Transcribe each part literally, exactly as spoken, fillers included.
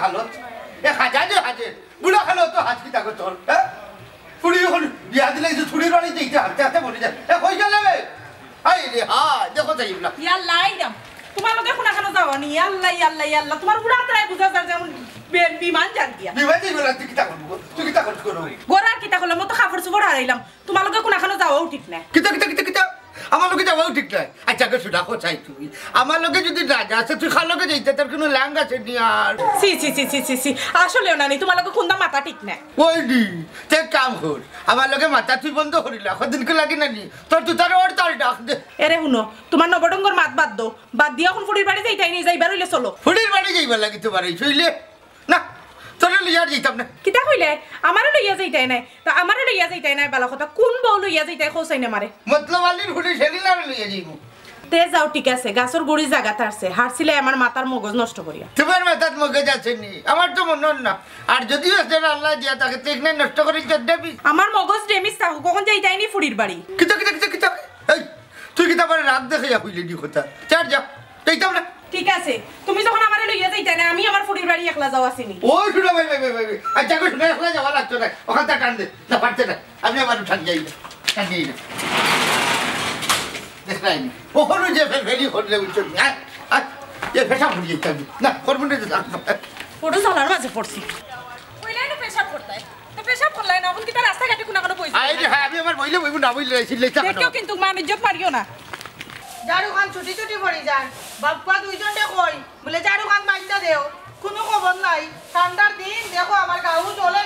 হালত। এ হাজা যে হাজে, বুড়া কালে অত হাজ কিতা করতো, হ্যাঁ? ফুড়ি অখন বিয়া দিলে যে ফুড়ির বাড়ি যাইতে হাঁটতে হাঁটতে মরি যায়। এ কই গেলে রে? হায় রে হায়, দেখো যাই না। ইয়াল্লা, আইরাম। তুমার লগে কুনাখানো যাওয়া নি? ইয়াল্লা, ইয়াল্লা, ইয়াল্লা। তুমার বুড়া তারাই বুঝা যায় যেমন বে-, বিমান যার গিয়া। বিমান যাইবো না, তুই কিতা করবো? তুই কিতা করবো? ঘর আর কিতা করলে? মতো কাপড় চোপড় হারাইলাম। তুমার লগে কুনাখানো যাওয়াও ঠিক না। কিতা, কিতা, কিতা, কিতা? আমার লগে যাওয়াও ঠিক নায়। আচ্ছা, আগে শুনা, কোথায় তুই? আমার লগে যদি না যাস, তুই কার লগে যাইতে? তোর কুনু ল্যাং আছে নি আর? ছি, ছি, ছি, ছি, ছি, ছি। আসলেও নানি, তুমার লগে কুন্তা মাথা ঠিক নায়। ওই দি, তে এক কাম কর, আমার লগে মাথা তুই বন্ধ করিলা, কদিনকে লাগে নানি, তোর তুই তার ওর তার ডাক দে। এরে হুনো, তুমার নবডঙ্গর মাত বাদ দেও, বাদ দিয়া অখন ফুড়ির বাড়ি যাইতায় নি, যাইবার অইলে চলো। ফুড়ির বাড়ি যাইবার লাগি তুমার এই শইলে? না, তোরে লইয়া আর যাইতাম না। কিতা কইলে? আমারে লইয়া যাইতায় নায়। তা আমারে লইয়া যাইতায় নায়, বালা কথা। কুন বউ লইয়া যাইতায়, কও চাইন আমারে? মতলব আলীর ফুড়ি সেলিনারে লইয়া যাইমু। তে যাও, ঠিক আছে, গাছর গুড়ি জাগাত আছে, হারছিলায় আমার মাথার মগজ নষ্ট করিয়া। তুমার মাথাত মগজ আছে নি? আমার তো মনে অর না। আর যদিও আছে, আল্লায় দিয়া থাকে, তে ইখান নষ্ট করি চোদ্দ পিস। আমার মগজ ড্যামেজ থাকুক, অখন যাইতায় নি ফুড়ির বাড়ি। কিতা, কিতা, কিতা, কিতা? এই, তুই কিতা আমারে রাগ দেখাইয়া কইলে নি কথা? চার যা, যাইতাম না। ঠিক আছে, তুমি যখন আমারে লইয়া যাইতায় নায়, আমি আমার ফুড়ির বাড়ি একলা যাওয়া চিনি। ও, শুনো ভাই, ভাই, ভাই, ভাই, ভাই। আচ্ছা, আমি শুনো, একলা যাওয়া লাগতো না। অখানতা টান দে। না, পারতে না। আমি আবার টান যাই না। টান যাই না। দেখ নাই নি। অখনো যে ফে-, ফেলি করলে উঠছো না। হ্যাঁ? হ্যাঁ? এ পেশাব করি যাইতাম। না, করবো না, না। বড় জ্বালার মাঝে পড়ছি। কইলাই না পেশাব করতায়। তো পেশাব করলাই না, অখন কিতা রাস্তাঘাটে কুনাখানো বইছো? আই রে, হ্যাঁ, আমি আমার বইলে বইবো না, বইলে রাখছি, লেখা দেখো কেন? কিন্তু মান ইজ্জত মারিও না। ঝাড়ু খান ছুটি ছুটি পড়ি যায়। বাপ্পা দুইজনরে কই, বলে, "ঝাড়ু খান বান্ধা দেও।" কুনু খবর নাই। ঠান্ডার দিন, দেখো, আমার গাউ জ্বলে।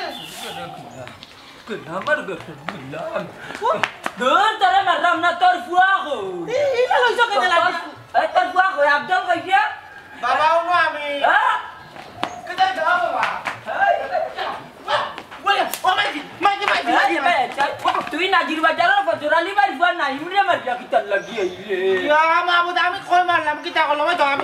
আমার গাউ জ্বলে। ও। দূর, তোরে মারলাম না, তোর ফুয়া কই? এই, এই ভালো হইছো কেন তোর লাগে? ফুয়া, এই, তোর ফুয়া কই? আফজল কই গিয়া? বাবা, অনো আমি। হ্যাঁ? কোথায় যাও বাবা? এই, বলে, ও মাইজি, মাইজি, মাইজি, এই, মাইজি, এই, মাইজি। এই, তুই নাজির বাজারর ফজর আলী ভাইর ফুয়া নাইমরে মারিয়া কিতার লাগি আইলে? ইয়া মাবুদ, আমি কই মারলাম, কিতা করলাম, ওই তো আমি।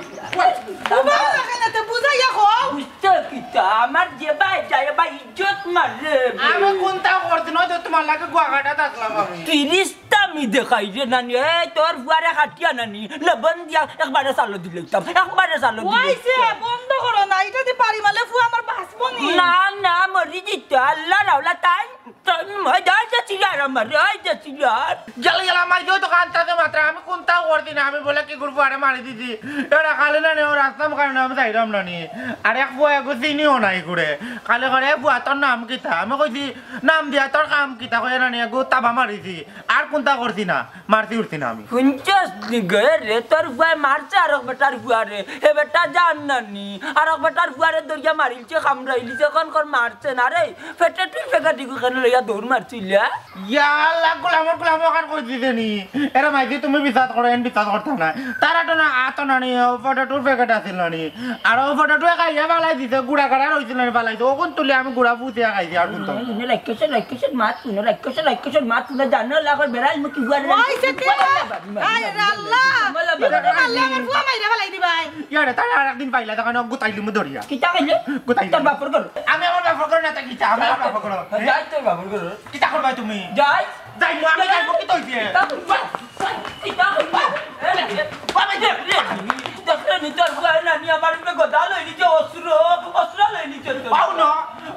ও বাবা, কেন তো বুঝাইয়া কও। বুঝতে কিতা, আমার যে ভাই যায়, ভাই ইজ্জত মারে। আমি কুনতা করছি না, তো তোমার লাগে গুয়াঘাটাত আসলাম আমি। তিরিশটা আমি দেখাই রে নানি, এই তোর ফুয়ারে কাটিয়া নানি, লবণ দিয়া একবারে চালো দিলাইতাম, একবারে চালো দিলাইতাম। ওইছে, বন্ধ করো না, ইটা দি বাড়ি মারলে ফুয়া আমার বাঁচবো নি। না, না, মরি যিতো, আল্লাহ রাওলা তাই, তাই মজাই যাচ্ছিল আর আমার, ওই যাচ্ছিল আর। গেল গেল আমার যে তো কান্তাতে মাত্র, আমি কুনতা করছি না, আমি বলে কি করবো, আরে মারি দিছি। এরা খালি না নে, ও রাস্তা মুখানে আমি যাইলাম না নি। আর এক ফুয়া এগো চিনিও নাই করে। খালি করে, "এ ফুয়া, তোর নাম কিতা?" আমি কইছি, "নাম দিয়া তোর কাম কিতা?" কইয়া না নি, এগো তাবা মারিছি। আর কুনতা করছি না, মারছি উঠছি না আমি। হুনছস নি গে রে, তোর ফুয়ায় মারছে আরক বেটার ফুয়ারে। এ বেটা জান না নি, আরক বেটার ফুয়ারে ধরিয়া মারিলছে, কামড়াইলিছে, অখন কর মারছে না রে। পেটে তুই ফেকা দিগু কেন লইয়া দৌড় মারছিলা? ইয়া আল্লাহ, গোলামর গোলাম অখান কই দিছে নি? এরা মাইজি তুমি বিচার করো, এন বিচার করতাম না। তারা তো না আতো না নি, ও ফটো টুর প্যাকেট আছিল না নি। আর ও ফটো টুয়ে খাইয়া ফালাই দিছে, গুড়া কাটা রইছিল না নি, ফালাইছে। অখন তুলে আমি গুড়া ফুটিয়া খাইছি, আর কুনতা। হুনো, রাক্ষসের, রাক্ষসের মাত হুনো, রাক্ষসের, রাক্ষসের মাত হুনো, জানো, লাগর বেড়াল মুখী গুয়ার ওই সে কে? আয় রে আল্লাহ। মাল্লা তুমি বাড়ি। মারলে আমার ফুয়া মাইরা ফালাই দিবাই। ইয়ারে, তারা আর একদিন পাইলা, তখন গুতাইলিমু ধরিয়া। কিতা কইলে? গুতাইলিমু। তোর বাপর ঘর। আমি আমার বাপর ঘর না, তা কিতা? আমি আমার বাপর ঘর। যাই তোর বাপর ঘর। কিতা করবায় তুমি? যাই। যাই, মু আমি যাইমু, কিতা অইছে? কিতা করবা? কিতা করবা? বাবা, রে, রে, দেখলে নি তোর ফুয়া নানি আমার উপরে গদা লই নিছে, অস্ত্র, অস্ত্র লই নিছে তোর। পাও না,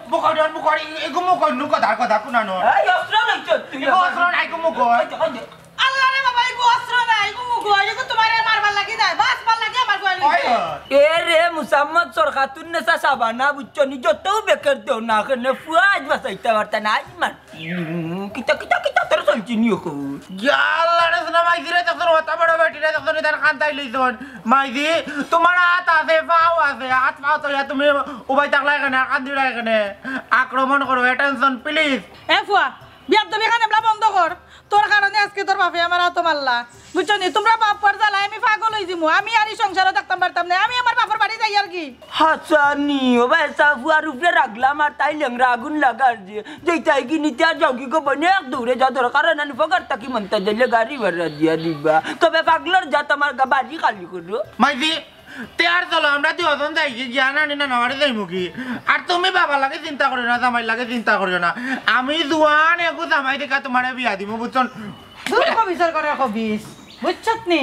মুখর, মুখর, এগু মুখর, নু গদা, গদা, কুনা নু। এই অস্ত্র লইছ তুই। এগু অস্ত্র নাই, এগু মুখর। ওই যে, ওই যে। আল্লাহ রে বাবা, এগু অস্ত্র নাই, এগু মুখর, এগু তোমারে মারবার লাগি নাই, বাঁচবার লাগি আমার ফুয়া লইছে। ওই হয়। এ রে, মুসাম্মদ সরকাতুন নেসা সাবানা, বুঝছো নি? যত বেকের দেও না, কেনে ফুয়া আজ বাঁচাইতে পারতা না, আজ মার। উম, কিতা, কিতা, কিতা, তোর চলছে নি অখন? ইয়া আল্লাহ রে, সোনা মাইজি রে, তখন হতা বড় বেটি রে, তখন ইতার কান্তাই লইছন। মাইজি, তোমার হাত আছে, পাও আছে, হাত পাও তো ইয়া তুমি উবাই থাকলা এখানে, আর কান্দিলা এখানে। আক্রমণ করো, attention please। এ ফুয়া, বিয়াদবি খান এবলা বন্ধ কর। তোর কারণে আজকে তোর বাপে আমার আতো মারলা। বুঝছো নি? তোমরা বাপ পর জ্বালায় আমি পাগল অই যিমু। আমি আর ই সংসারো থাকতাম পারতাম না। আমি আমার বাপর বাড়ি যাইয়ার গি। হাছা নি, ও ভাই, সা ফুয়ার উপরে রাখলাম আর তাই লেংরা আগুন লাগার যে। যেইটাই কি নিতে আর যাও কি গো বনে এক দৌড়ে যা দরকার হয় না নি, ফগার তাকি মনটা দিলে গাড়ি ভাড়া দিয়া দিবা। তবে পাগলর জাত আমার গা বাড়ি খালি করো। মাইজি, তে আর চলো, আমরা দুইজন যাই কি, গিয়া নানি নানা বাড়ি যাইমু কি? আর তুমি বাবার লাগি চিন্তা করিও না, জামাইর লাগি চিন্তা করিও না। আমি জুয়ান এগু জামাই দেখা তোমারে বিয়া দিমু, বুঝছো? দূর খবিসর করে খবিস। বুঝছত নি?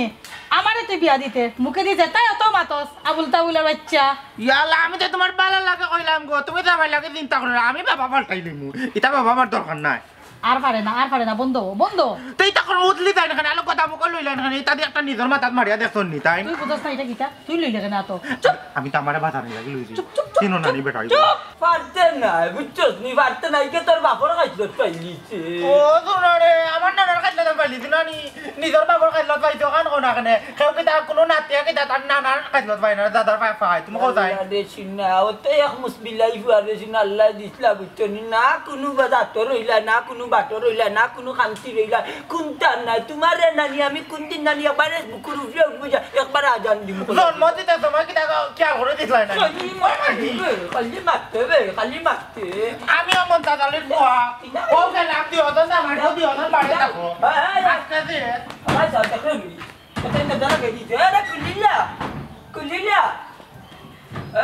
আমারে তুই বিয়া দিতে মুখেদি যেতায় অত মাতস, আবুল তাবুলর বাইচ্চা। ইয়াল্লা, আমি তো তুমার ভালার লাগি কইলাম গো, তুমি তো আমার লাগি চিন্তা করো না, আমি বাবা পাল্টাইলিমু। ইতা বাবা আমার দরকার নাই। আর পারে না, আর পারে না, বন্ধ, বন্ধ। তে ইতা করো উদলি যায় না কেনে, আলো কথা মুখো লইলা না কেনে, ইতা দি একটা নিজর মাথাত মারিয়া দেখছো নি তাই? তুই বুঝস না ইটা কিতা? তুই লইলে কেনে আতো? চুপ। আমি তো আমারে বাজার লাগি লইছি। চুপ, চুপ, চুপ, চিনো না নি চুপ, বেটা, চুপ। পারতে না, বুঝছস নি? পারতে না, ইকে তোর বাপর খাইছলত পাইলিছে। ও, শোনো রে, আমার নানার খাইছলত পাইলিছে না নি? নিজর বাপর খাইছলত পাইছে, ওখান কোন আখানে? কেউ কিতা কুনু নাতিয়ে কিতা তার নানার খাইছলত পায় না, দাদার পায় পায়, তুমি কও তাই? আল্লাহ রে সিনা, ও তো এক মুসবিলাই ফুয়া রে সিনা, আল্লাহ দিছলা, বুঝছো নি? না কুনু বা-, জাতর রইলা, না কুনু বাটর রইলা, না কুনু খান্তি রইলা, কুনতা নাই? তুমারে নানি আমি কুনদিন নানি একবারে বুকুর উপরে উঠবো যা, একবারে আজান দিমু। জন্ম দিতে সময় কিতা খেয়াল করে দিছলায় না? খালি মারতে বে, খালি মারতে বে, খালি মারতে। আমি অমন দাদালির ফুয়া। ও গেলাম, তুই অত জামাই, ও তুই অত বাড়ি থাকো। এই, এই, এই। আজকে যে ভাই, যাও, দেখো নি। কোথায় তো ধরা গেছি? এ রে, কুলিলা। কুলিলা।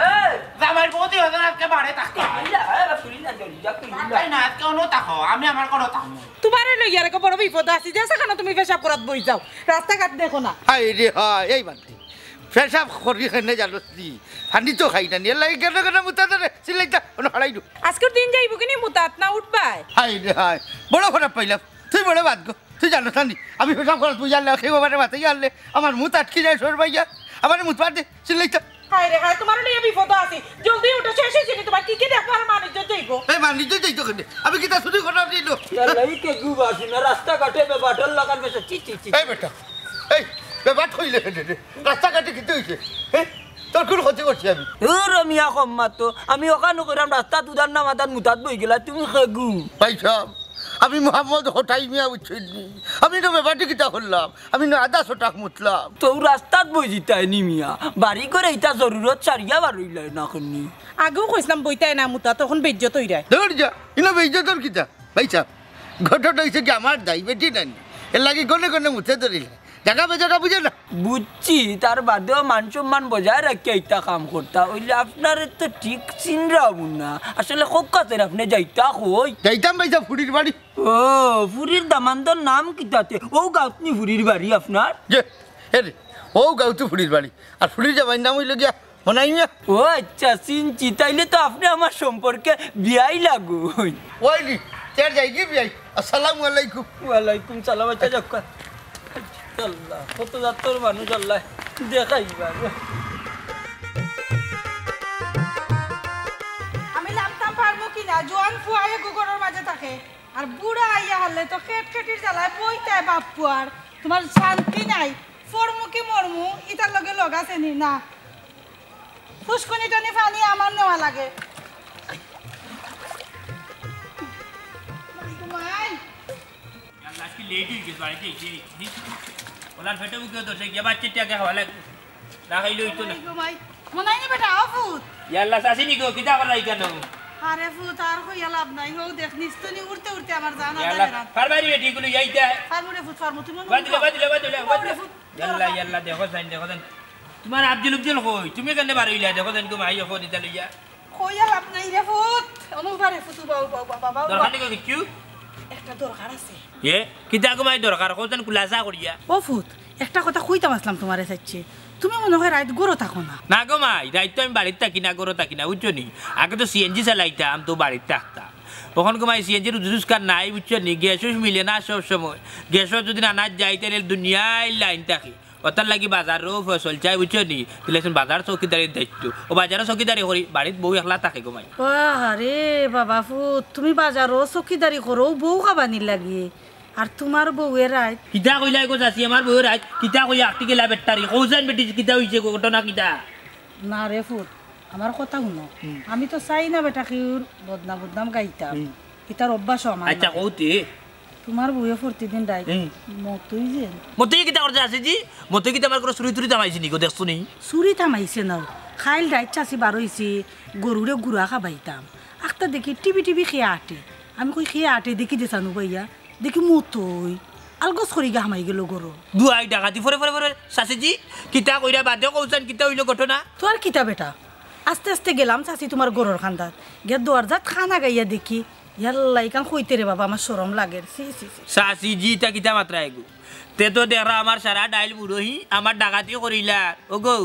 এই। জামাই বউ তুই অত আজকে বাড়ি থাকো। কুলিলা, এ রে, কুলিলা, জলদি যা, কুলিলা। তাই না, আজকে অনো থাকো, আমি আমার ঘরো থাকমু। তুমারে লইয়া রে বড় বিপদ আছি, যে সেখানে তুমি পেশাব করাত বই যাও, রাস্তাঘাট দেখো না। হায় রে হায়, এই বান্তি। পেশাব করি কেনে জানোস নি? পানি তো খাই না নি, এর লাগি কেনে কেনে মুতা ধরে, চিল্লাইতা, অনো হারাই দু। আজকের দিন যাইবো কি নি মুতাত না উঠবায়? হায় রে হায়, বড় খারাপ পাইলাম। তুই বড় বাদ গো, তুই জানোস না নি? আমি পেশাব করাত বই জানলে, কেউ আমারে মাথায় আনলে, আমার মুত আটকি যায় সর ভাইয়া, আমারে মুত বাদ দে, চিল্লাইতা। হায় রে হায়, তুমারে লইয়া বিপদ আছি, জলদি উঠো, শেষ হইছে নি তুমার, কি কি দেখো আর মানুষ যাইবো। এই মানুষ যাইতো কেনে? আমি কিতা চুরি করাম নি? ইয়াল্লা, ই কে গু বাসি না, রাস্তাঘাটে বেবাটর লাখান বেশি, ছি, ছি, ছি। এই বেটা, এই, বেবাট কইলে কেনে রে? রাস্তাঘাটে কিতা অইছে? হ্যাঁ? তোর কুন ক্ষতি করছি আমি? ও রমিয়া কম্মা তো, আমি ওখানো কইরাম রাস্তাত উদার না মাতান মুতাত বই গেলা, তুমি কে গু? ভাই সাহেব, আমি মোহাম্মদ হোটাই মিয়া, বুঝছইন নি? আমি তো বেবাটি কিতা করলাম? আমি না আধা ছটাক মুতলাম। তো রাস্তাত বই যিতায় নি মিয়া, বাড়ি করে ইতা জরুরত সারিয়া বার অইলায় না কেনে? আগেউ কইছলাম বইতায় না মুতাত, তখন বেইজ্জত অইরায়। ধর যা, ইনো বেইজ্জতর কিতা? ভাই সাহেব, ঘটনা অইছে কি, আমার দাই বেটি নানি, এর লাগি গনে গনে মুতে ধরিল, জাগা বেজাগা বুঝে না। বুঝছি, তার বাদেও মান সম্মান বজায় রাখিয়া ইতা কাম করতা অইলে আপনারে তো ঠিক চিনরাম না। আসলে কউক্কা তে আপনে যাইতা কই? যাইতাম ভাই সাহেব ফুড়ির বাড়ি। ও, ফুড়ির দামান্দর নাম কিতা তে? অউ গাউত নি ফুড়ির বাড়ি আপনার? যে, এ রে, অউ গাউত ফুড়ির বাড়ি। আর ফুড়ির জামাইর নাম অইলো গিয়া মনাই মিয়া। ও আচ্ছা, চিনছি। তাইলে তো আপনে আমার সম্পর্কে বিয়াই লাগইন। ওই নি, তে যাই গি বিয়াই। আসসালামু আলাইকুম। ওয়ালাইকুম সালাম। আচ্ছা, যাউক্কা। আল্লাহ, কত জাতর মানুষ আল্লায় দেখাইবা। আমি লামতাম পারমু কি না, জোয়ান ফুয়া এগু ঘরর মাঝে থাকে, আর বুড়া আইয়া হারলে তো খেটখেটির জ্বালায় বইতায় বাপ ফুয়ার, তুমার শান্তি নাই। ফরমু কি মরমু, ইতার লগে লগ আছে নি? না। ফুসকুনি টনি পানি আমার নেওয়া লাগে। ঘুমাই। ইয়াল্লা, আজকে লেট অই গেছে, বাড়িত আইতে আইতে। ওলার পেটো ভুকে দশে গিয়া বাচ্চাটা আগে খাওয়া লাগবো। না খাইলে অইতো না। ঘুমাই। মনাই নি বেটা, ও ফুত। ইয়াল্লা, চাচি নি গো, কিতা করাই কেনে? আরে ফুত, আর কইয়া লাভ নাই। হউ দেখ, নিস্তুনি উঠতে উঠতে আমার জান আদা ইয়াল্লা, হেরান। পারবারি বেটি গুলো যাইতে। পারমু রে ফুত, পারমু। তুই মনে বাদ দিলে, বাদ দিলে, বাদ দিলে, বাদ দিলে। ফুত, ইয়াল্লা, ইয়াল্লা, দেখো চাইন, দেখো চাইন। তুমার আফজল উফজল কই? তুমি কেনে বার অইলা? দেখো চাইন, ঘুমাই অখো দিতা লইয়া। কইয়া লাভ নাই রে ফুত। অনুবারে ফুত, উবা, উবা, উবা, বাবা, উবা। দরকার নি গো কিচ্ছু? একটা দরকার আছে। এ, কিতা গো মাই দরকার? কও চাইন খুলাসা করিয়া। ও ফুত, একটা কথা কইতাম আছলাম তুমারে চাইচ্ছি। তুমি মনে হয় রাইত ঘরো থাকো না। না গো মাই, রাইত তো আমি বাড়িত থাকি না, ঘরো থাকি না, বুঝছো নি? আগে তো সিএনজি চালাইতাম, তো বাড়িত থাকতাম। অখন গো মাই সিএনজির রুজি রোজগার নাই, বুঝছো নি? গ্যাস মিলে না সব সময়। গ্যাস যদি না, না যাই, তাইলে দুনিয়ার লাইন থাকে। অতার লাগি বাজারও ফসল চাই, বুঝছো নি? তাইলে এখন বাজার চৌকিদারির দায়িত্ব। ও বাজারও চৌকিদারি করি, বাড়িত বউ একলা থাকে গো মাই। বাহ রে বাবা ফুত, তুমি বাজারও চৌকিদারি করো, বউ খাবানির লাগি। আর তুমার বউয়ে রাইত? কিতা কইলা গো চাচি, আমার বউয়ে রাইত? কিতা কইয়া আটকি গেলা বেটারি? কও চাইন বেটি, কিতা অইছে গো, ঘটনা কিতা? না রে ফুত, আমার কথা হুনো। হুম। আমি তো চাই না বেটা কেউর বদনাম বদনাম গাইতাম। হুম। ইতার অভ্যাসও আমার আচ্ছা, নাই। কও তে। তুমার বউয়ে প্রতিদিন রাইত হুম। মতই যে। মতই কিতা করতে আছে জি? মতই কিতা আমার কোনো চুরি টুরি থামাইছে নি গো, দেখছো নি? চুরি থামাইছে না। কাইল রাইত চাচি বার অইছি, গরুরে গুড়া খাবাইতাম। আখতা দেখি টিবি টিবি কে আটে। আমি কই, কে আটে দেখি দে চানু ভাইয়া। দেখি মতই। আলগোছ করি গা হামাই গেল ঘরো। দুয়াই ডাকাতি ফরে ফরে ফরে। চাচি জি, কিতা কইরা বাদে কও চাইন, কিতা অইলো ঘটনা? তো আর কিতা বেটা? আস্তে আস্তে গেলাম চাচি তুমার ঘরর কান্দাত। গিয়া দরজাত কান আগাইয়া দেখি, ইয়াল্লা, ইখান কইতে রে বাবা, আমার শরম লাগের। ছি, ছি, ছি। চাচি জি, ইতা কিতা মাতরা এগু? তে তো দেখরা আমার সারা ডাইল বুড়োহি, আমার ডাকাতি করিলা। ও গো,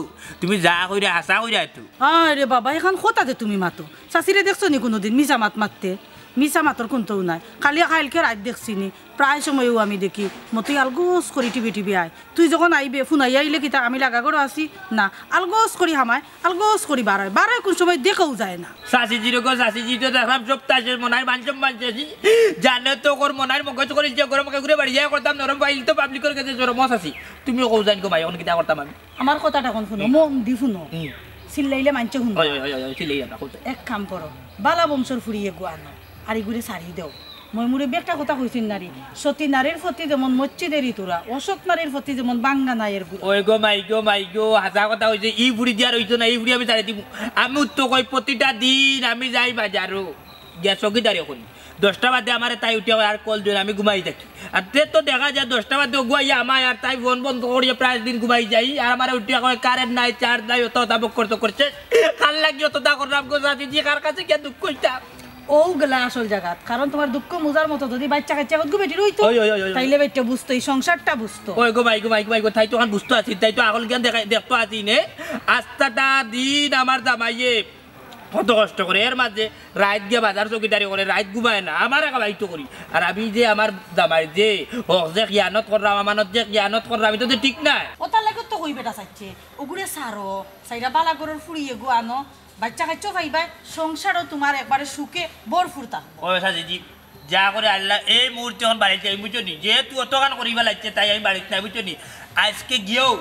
তুমি যা কইরা, হাছা কইরা তো। আরে বাবা, এখান কথা যে তুমি মাতো। চাচিরে দেখছো নি কোনোদিন মিছা মাত মাততে? মিছা মাতর কুন্তাউ নাই। খালি কাইলকে রাইত দেখছি নি, প্রায় সময়উ আমি দেখি, মতই আলগোজ করি টিভি টিভি আয়। তুই যখন আইবে, ফোন আইয়া আইলে কিতা আমি লাগা ঘরো আছি? না, আলগোজ করি হামায়, আলগোজ করি বারয়, বারয় কুন সময় দেখাউ যায় না। চাচিজিরে গো, চাচিজি তো দেখলাম সব তাই শেষ, মনার মানসম মানসি। জানে তো কর মনার মগজ করি যে গরম কাকুরে বাড়ি যায় করতাম, নরম পাইল তো পাবলিকর গেছে জরম চাচি। তুমি কও জান গো ভাই, অখন কিতা করতাম আমি? আমার কথাটা অখন হুনো, হুম। মন দি হুনো। হুম। চিল্লাইলে মানষে হুনো। ওই, ওই, ওই, ওই, ওই, চিল্লাই যাতা, কও তো। এক কাম করো, বালা বংশর ফুড়ি এগু আনো, আর ইগুরে ছাড়ি দেও। মই মুরব্বি একটা কথা কইছইন নারি, সতী নারীর প্রতি যেমন মসজিদের ইতুরা, অসৎ নারীর প্রতি যেমন বাঙ্গা নায়ের গুড়া। ওই গো মাই গো, মাই গো, হাছা কথা কইছে, ই ফুড়ি দিয়া রইতো না, ই ফুড়ি আমি ছাড়ি দিমু। আমি উত্তর কই, প্রতিটা দিন আমি যাই বাজারো, গিয়া চকিদারি করি। দশটা বাদে আমারে তাই উঠিয়া কয়, "আর কল দিও না, আমি ঘুমাই থাকি।" আর তে তো দেখা যায় দশটা বাদে ওগু আইয়া আমায় আর তাই ফোন বন্ধ করিয়া প্রায় দিন ঘুমাই যাই। আর আমারে উঠিয়া কয়, "কারেন্ট নাই, চার্জ নাই, অত অতা বক্কর চক্কর শেষ।" কার লাগি অততা করলাম গো চাচিজি, কার কাছে গিয়া দুঃখ কইতাম? অউ গেলা আসল জাগাত। কারণ তুমার দুঃখ মুজার মতো যদি বাইচ্চা কাইচ্চা কতগু বেটির অইতো, ওই, ওই, ওই, ওই, ওই। তাইলে বেটিয়ে বুঝতো, ই সংসারটা বুঝতো। ওই গো মাই গো, মাই গো, মাই গো, তাই তো অখন বুঝতো আছি, তাই তো আগল জ্ঞান দেখা, দেখতো আছি নে। আস্তাটা দিন আমার জামাইয়ে কত কষ্ট করে, এর মাঝে রাইত গিয়া বাজার চকিদারি করে, রাইত ঘুমায় না, আমারে খাওয়াইতো করি। আর আমি যে আমার জামাইর যে হক যে খিয়ানত করলাম, আমানত যে খিয়ানত করলাম, ইটা তো ঠিক নায়। অতার লাগি তো কই বেটা চাইছে, ওগুরে সারো, সাইরা বালা ঘরর ফুড়ি এগু আনো, বাইচ্চা কাইচ্চা পাইবায়, সংসারও তুমার একবারে সুখে ভরপুর থাকবো। ও চাচিজি, যা করে আল্লাহ, এই মুহূর্তে অখন বাড়িত যাই, বুঝছো নি? যেহেতু অতখান করিবা লাগছে, তাই আমি বাড়িত নাই, বুঝছো নি? আইজকে গিয়াউ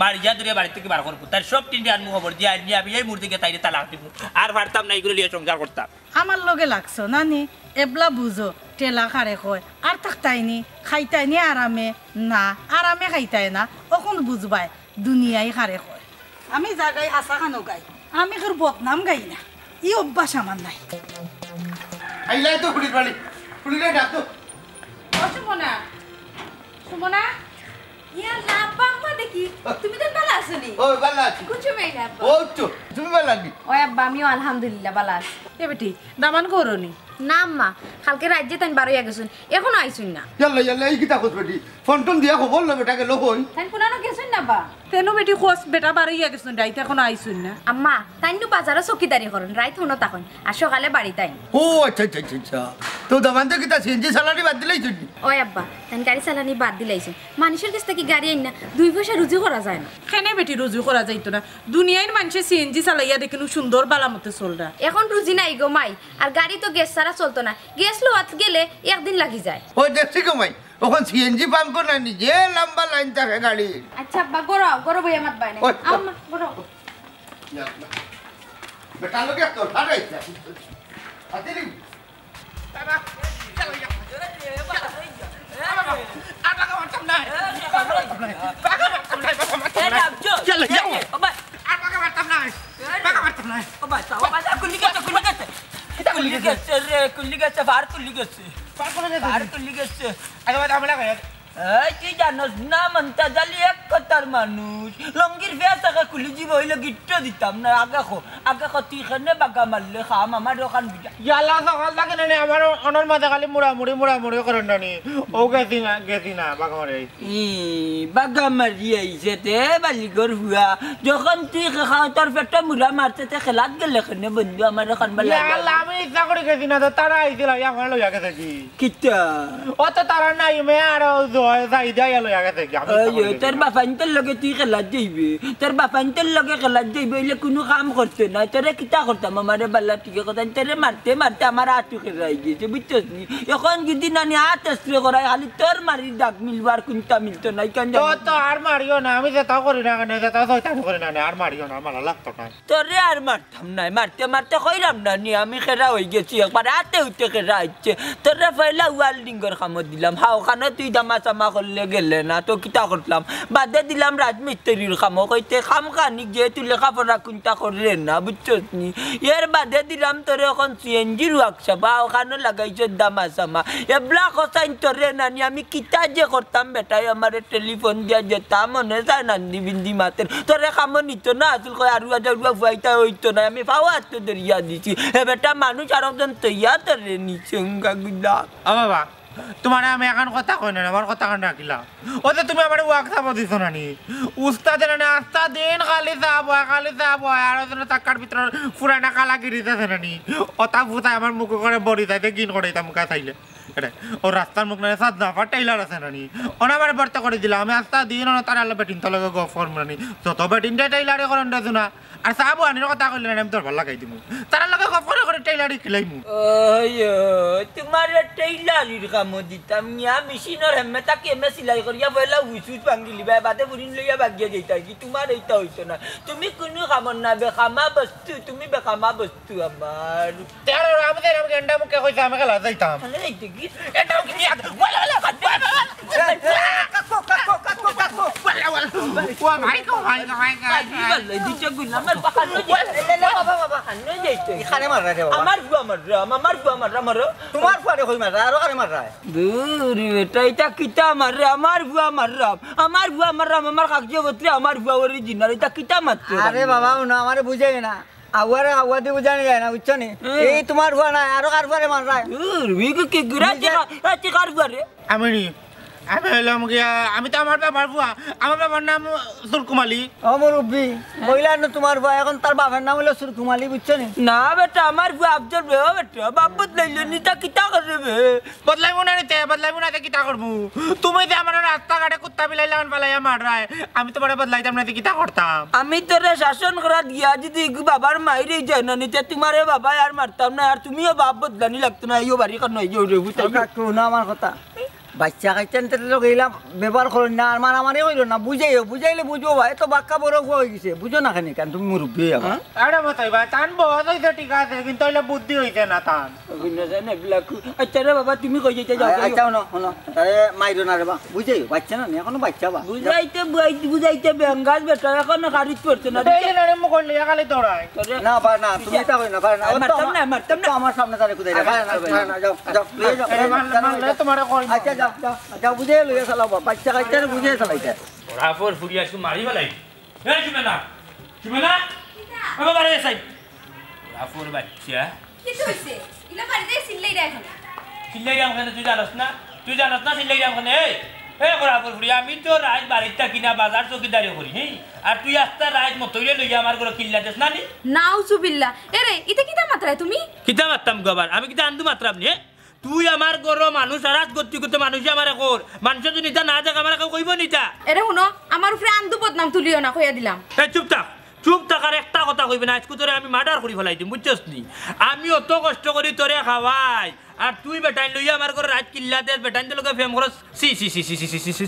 মারিয়া ধরিয়া বাড়ি থাকি বার করবো। তার সব টিনটি আনমু, খবর দিয়া আনি আমি এই মুহূর্তে গিয়া তাইরে তালাক দিমু। আর পারতাম না ইগুরে লইয়া সংসার করতাম। আমার লগে লাগছো না নি? এবলা বুঝো, ঠেলা কারে কয়। আর থাকতায় নি, খাইতায় নি আরামে? না, আরামে খাইতায় না। অখন বুঝবায়, দুনিয়াই কারে কয়। আমি যা গাই হাছা খানো গাই, আমি কেউর বদনাম গাই না, ই অভ্যাস আমার নাই। আইলাই তো ফুড়ির বাড়ি, ফুড়িরে ডাক তো। ও সুমনা, সুমনা, ইয়া আল্লাহ, আব্বা আম্মা দেখি, তুমি তো ভালা আছো নি? ও, ভালা আছি। কুন সময় আইলা আব্বা? ও তো, তুমি ভালা নি? ওই আব্বা, আমিও আলহামদুলিল্লাহ ভালা আছি। এ বেটি, দামান করো নি? না আম্মা, কালকে রাইত যে তাইন বারইয়া গেছইন, এখনো আইছইন না। ইয়াল্লা, ইয়াল্লা, ই কিতা কছ বেটি? ফোন টোন দিয়া খবর ল বেটা গেল কই? তাইন কুনানো গেছইন না বা? তেনু বেটি কছ বেটা বারইয়া গেছইন, রাইত এখনো আইছইন না। আম্মা, তাইন নু বাজারো চকিদারি করইন, রাইত হনো থাকইন, আর সকালে বাড়িত আইন। ও আচ্ছা, আচ্ছা, আচ্ছা, আচ্ছা। তো দামান্দে কিতা সিএনজি চালানি বাদ দিলাইছইন নি? ওই আব্বা, তাইন গাড়ি চালানি বাদ দিলাইছইন। মানষর গেছ থাকি গাড়ি আইন না, দুই পয়সা রুজি করা যায় না। কেনে বেটি রুজি করা যাইতো না? দুনিয়ার মানষে সিএনজি চালাইয়া দেখিনু সুন্দর বালা মতে চলরা। এখন রুজি নাই গো মাই, আর গাড়ি তো গ্যাস ছাড়া চলতো না। গ্যাস লওয়াত গেলে একদিন লাগি যায়। ও দেখছি গো মাই, অখন সিএনজি পাম্প নাই নি, যে লম্বা লাইন থাকে গাড়ির। আচ্ছা আব্বা, ঘরো, ঘরো বইয়া মাতবায় না। ওই, আম্মা, ঘরো। ইয়া আল্লাহ। বেটা লোকে তো ফাটাইছে। হাতে নি। বাবা, চলো, যাও। বাবা, আর বাবা মারতাম না। বাবা মারতাম না, বাবা মারতাম না। চলো, যাও। বাবা, আর বাবা মারতাম না। বাবা মারতাম না। ও ভাই, বাবা, বাবা, কুলি গেছে, কুলি গেছে। এটা কুলি কুলি গেছে। গেছে রে, কুলি গেছে, ফার কুলি গেছে। ফার কুলি গেছে। ফার কুলি গেছে। আগে বাবা, আমরা খাই। এই, তুই জানোস না, মন্তাজ আলী এক কথার মানুষ। লঙ্গির ফেস আগে খুলি দিব, অইলে গিট্টো দিতাম না। আগে ক, আগে ক, তুই কেনে বাগা মারলে খাম, আমার অখান বিটা। ইয়ালা, সকাল লাগে না নি, আমার অনর মাঝে খালি মুড়ামুড়ি, মুড়ামুড়ি করেন না নি। ও গেছি না, গেছি না, বাগা মারি আইছি। ই, বাগা মারি আইছে তে, বালিগর হুয়া। যখন তুই খে-, খা-, তোর পেটে মুড়া মারছে, তে খেলাত গেলে কেনে বন্ধু, আমার অখান বালা ইয়ালা, আমি ইচ্ছা করি গেছি না, তো তারা আইছিল, আমার লইয়া গেছে কি? কিতা? অত তারা নাই, মে আর ও জয় যাই যাই লইয়া গেছে কি? আমি ওই, ওই, তোর বাফাইন্তর লগে তুই খেলাত যাইবে, তোর বাফাইন্তর লগে খেলাত যাইবে, অইলে কুনু কাম করতে না। তোরে কিতা করতাম, আমারে বালা ঠিক কথা, তোরে মারতে মারতে আমার আতু খেলাই গেছে, বুঝছস নি? এখন যদি নানি আত এসরে করাই, খালি তোর মারির দাগ মিলবো, আর কুনটা মিলতো না, কেন তো, জানো? তো আর মারিও না, আমি যেটাও করি না কেন, যেটাও শয়তানি করি না কেন, আর মারিও না, আমার লাগতো না। তোরে আর মার মারতাম নায়, মারতে মারতে কইরাম না নি, আমি খেরা অই গেছি, একবার আতে উঠে খেরা আইছে। তোরে পয়লা ওয়ার্ল্ডিংর কামো দিলাম, হাও খানো তুই দামা চামা করলে গেলে না, তো কিতা করতাম? বাদে দিলাম রাজমিস্ত্রির কামো, কইতে কাম খানিক যেহেতু লেখাপড়া কুনটা করলে না, বুঝছস নি? এর বাদে দিলাম তোরে অখন সিএনজির ওয়ার্কশপ, হাও খানো লাগাইছে দামা চামা। এবলা কছাইন তোরে নানি, আমি কিতা যে করতাম বেটায় আমারে টেলিফোন দিয়া যেতা মনে চায় নান্দি বিন্দি মাতের। তোরে কামো নিতো না আছিল, কয় আরুয়া জারুয়া ফুয়াইতা অইতো না, আমি পাওয়া তো দরিয়া দিছি। এ বেটা মানুষ আর একজন তৈয়া তোরে নিছে উঙ্গা গুলা। ও বাবা, তুমারে আমি এখান কথা কই না, আমার কথা খান রাখিলাম। ও যে তুমি আমারে ওয়াক চাবো দিছো না নি? উস্তাদে না নি, আস্তা দিন খালি চাবো, খালি চাবো, আর ওই জন্য চাক্কার ভিতরে পুরানা কালা গিরিজ আছে না নি? ওটা ফুতায় আমার মুখে করে বড়ি যাইতে গিন করে দিতাম মুখে চাইলে। এটা, ও রাস্তার মুখ না সাত জাফা টেইলার আছে না নি? ওনা আমারে বর্তা করে দিলা, আমি আস্তা দিন ওনা তার আল্লাহ বেটিন তার লগে গফ করমু না নি? যত বেটিন দে টেইলারে করেন দে না। আর চা বুয়ানির কথা কইলে না, আমি তোর ভালা লাগাই দিমু। তার লগে গফ করে করে টেইলারি খেলাইমু। ওই, ওই, তুমারে টেইলারির কামো দিতাম, নিয়া মেশিনর হেমে তাকে হেমে সিলাই করিয়া পয়লা উইচ উইচ ভাঙ্গি লিবা, বাদে বুড়িন লইয়া বাগিয়া যাইতা কি? তুমার এইটা হইতো না। তুমি কুনু কামর না, বেকামা বস্তু, তুমি বেকামা বস্তু আমার। তেরো রামদের আমি গেন্ডা মুখে কইছে আমি খেলা যাইতাম। তাহলে এই দেখি, এটা কি আর? ওয়ালা, ওয়ালা, ওয়ালা, ওয়ালা। ও ভাই গো, ভাই গো, ভাই গো। কাজী বললে, দিছে গুণ, আমার বাহান্ন দিছে। লে, লে, লে, বাবা, বাবা, হান্ন যাইতে। এখানে মাররা রে বাবা। আমার ফুয়া মাররা, আমার ফুয়া মাররা, মারো। তুমার ফুয়ারে কই মাররা, আরো কারে মাররা? দূর বেটা, এটা কিতা মাররে? আমার ফুয়া মাররাম, আমার ফুয়া মাররাম, আমার কাগজে পত্রে আমার ফুয়া original, এটা কিতা মারতে আরে পারলি? বাবা, ও না, আমারে বুঝাই না। আউয়ারে আউয়া দি বুঝানি যায় না, বুঝছো নি? হুম। এই তুমার ফুয়া না, আরো কার ফুয়ারে মাররায়? দূর, বিগু কি গুড়া নিজে টিকা, এ টিকার ফুয়ারে। আমি নি, আমি হইলাম গিয়া, আমি তো আমার বাবার ফুয়া, আমার বাবার নাম সুরকুমালি। ও মুরব্বি, কইলা না তুমার ফুয়া, এখন তার বাবার নাম হইলো সুরকুমালি, বুঝছো নি? না বেটা, আমার ফুয়া আফজল বে, ও বেটা, বাপ বদলাইলো নি, তা কিতা করবে বে? বদলাইমু না নিতে, বদলাইমু না তে কিতা করমু? তুমি যে আমার রাস্তাঘাটে কুত্তা বিলাইর লাখান ফালাইয়া মাররায়, আমি তুমারে বদলাইতাম না তে কিতা করতাম? আমি তোরে শাসন করাত গিয়া যদি ইগু বাবার মাইরে যায় না নিতে, তুমারে বাবায় আর মারতাম না, আর তুমিও বাপ বদলানি লাগতো না, এইও বাড়ি কানো, এইও রে, বুঝাইও। কাকু, না আমার কথা। বাচ্চা কাচ্চার লগে ইলা ব্যবহার করইন না, আর মারামারি করিও না, বুঝাইও, বুঝাইলে বুঝবো বা, এত বাক্কা বড় ফুয়া হই গেছে, বুঝো না কেনে, কারণ তুমি মুরব্বি হই আমার। আরে মতাই ভাই, তান বয়স হইছে ঠিক আছে, কিন্তু অইলে বুদ্ধি হইছে না তান। অভিনয় জানে black। আচ্ছা রে বাবা, তুমি কই যাইতে যাও, আ-, যাও। আচ্ছা, হুনো, হুনো। আরে, মাইরো না রে বা। বুঝাইও, বাচ্চা না নি, এখনো বাচ্চা বা। বুঝাইতে, বুঝাই-, বুঝাইতে বেঙ্গাস বেটা, এখনো খারিজ পড়ছে না। এই যে নারে মুখ করলে, এখানে দৌড়ায়। আরে, না বা, না, তুমি এটা কই না, পারে না। আরে, ও তো মারতাম আমার, না, মারতাম ও তো না। আমার সামনে তারে কুদাই না, পারে না, পারে না, যাও, যাও, লইয়া যাও, আরে, যাও, মারলে, যাও, মারলে যাও। তোমারে কই? আচ্ছা, যাও, যাও, যাও, বুঝাই লইয়া চালাও বা, বাচ্চা কাচ্চারে বুঝাই চালাইতে। ওরা ফোর ফুরিয়া শুধু মারি ফেলাই। এই সুমেনা, সুমেনা, কিতা? আমার বাড়ি এসাই। রাফুর বাচ্চা। কিতা হইছে? ইলা বাড়িত চিল্লাইরা কেনে? চিল্লাইরাম কেনে তুই জানস না? তুই জানস না চিল্লাইরাম কেনে? এই, এই রাফুর ফুরি, আমি তো রাইত বাড়িত থাকি না, বাজার চকিদারি করি, হি? আর তুই আস্তা রাইত মতইরে লইয়া আমার ঘরো কিল্লা দেস না নি? নাউজুবিল্লাহ। এরে, ইতা কিতা মাতরায় তুমি? কিতা মাতরাম গো আবার? আমি কিতা আন্দু মাতরাম নি, হে? তুই আমার ঘরো মানুষ আর আজ গতি করতে মানুষে আমারে কর। মানুষে যদি ইতা না দেখ, আমারে কেউ কইবো নি ইতা। এরে হুনো, আমার উপরে আন্দু বদনাম তুলিও না, কইয়া দিলাম। এই চুপ থাক, চুপ থাক, আর একটা কথা কইবে না, আইজকু তোরে আমি murder করি ফেলাই দিম, বুঝছস নি? আমি অত কষ্ট করি তোরে খাওয়াই, আর তুই বেটাইন লইয়া আমার ঘরো রাইত কিল্লা দেস, বেটাইনর লগে প্রেম করস। ছি, ছি,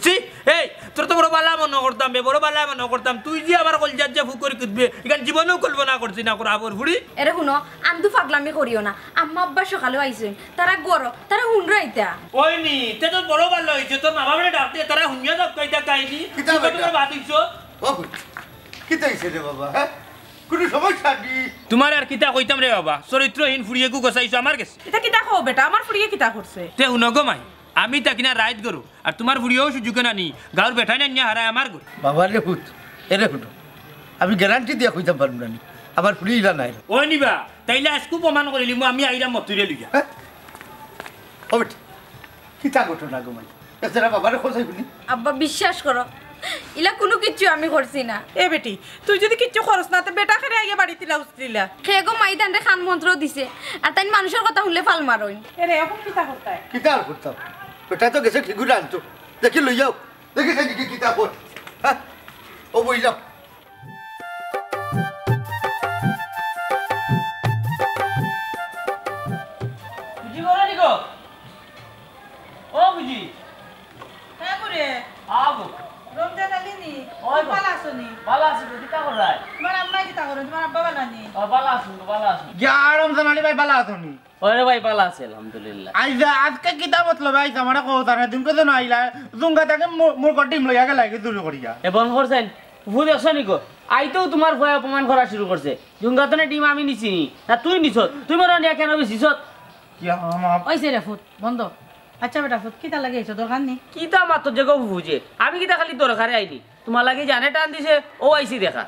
ছি। এই, তোর তো বড় বালা মনো করতাম বে, বড় বালা মনো করতাম। তুই যে আমার কলজাত যে ফুক করি কুদবে, ইখান জীবনেও কল্পনা করছি না, করা বর ফুড়ি। এরে হুনো, আন্দু ফাগলামি করিও না। আম্মা আব্বা সকালেউ আইছইন, তারা ঘরো, তারা হুনরা ইতা। ওই নি, তে তো বড় বালা অইছে, তোর মা বাবারে ডাক দে, তারা হুনিয়া যাউক্কা ইতা কাহিনি। কিতা তুই কত বেটা? বড় বাদ অইছো? ও ফুড়ি, কিতা অইছে রে বাবা, হে? কুনু সমস্যা নি? তুমারে আর কিতা কইতাম রে বাবা, চরিত্রহীন ফুড়ি এগু গছাইছো আমার গেছে। ইতা কিতা কও বেটা, আমার ফুড়িয়ে কিতা করছে? তে হুনো গো মাই, আমি থাকি না রাইত ঘরো, আর তুমার ফুড়িও সুযোগে না নি, গাউর বেটাইন আনিয়া হারায় আমার ঘরো। বাবা রে ফুত, এরে হুনো, আমি guarantee দিয়া কইতাম পারমু না নি, আমার ফুড়ি ইলা নায়। ওই নি বা, তাইলে আইজকু প্রমাণ করিলিমু, আমি আইরাম মতইরে লইয়া। হে? ও বেটি, কিতা ঘটনা গো মাই? এছাড়া বাবারে খোঁজাই বলি। আব্বা, বিশ্বাস করো, ইলা কুনু কিচ্ছু আমি করছি না। এ বেটি, তুই যদি কিচ্ছু করস না, তে বেটা কেরে আইয়া বাড়িত ইলা উছলিলা? কে গো মাই তানরে কান মন্ত্র দিছে, আর তাইন মানুষর কথা হুনলে ফাল মারইন। এরে, অখন কিতা করতায়? কিতা আর করতাম? বেটা তো গেছে কি ঘুরে আনতো, দেখি লই যাও, দেখি সে কি কিতা কর। হে? ও বইলাম। বুঝি বলো নি গো? ও বুঝি। হ্যাঁ গো রে। আ গো। রমজান আলী নি? ওই গো। ভালা আছো নি? ভালা আছি গো, কিতা কররায়? তুমার আম্মায় কিতা করইন? তুমার আব্বা ভালা নি? ও, ভালা আছইন গো, ভালা আছইন। ইয়া, রমজান আলী ভাই, ভালা আছো নি? ওরে ভাই, ভালা আছি, আলহামদুলিল্লাহ। আইজ, আজকে কিতা মতলবে আইছো? আমারে কও, তারা দিন কত না আইলা, জুঙ্গা থাকি মু-, মুরগর ডিম লইয়া গেলায় গি চুরি করিয়া। এ বন্ধ করছইন, ফুত দেখছো নি গো? আইতেউ তুমার ফুয়ায় অপমান করা শুরু করছে। জুঙ্গা তনে ডিম আমি নিছি নি? না তুই নিছস? তুই মোরে নিয়া কেনে বেচিছস? ইয়া, আমার অইছে রে ফুত, বন্ধ। আচ্ছা বেটা ফুত, কিতা লাগি আইছো, দরকার নি? কিতা মাতর যে গো ফুফু যে? আমি কিতা খালি দরকারে আইনি? তুমার লাগি জানে টান দিছে, অউ আইছি দেখা।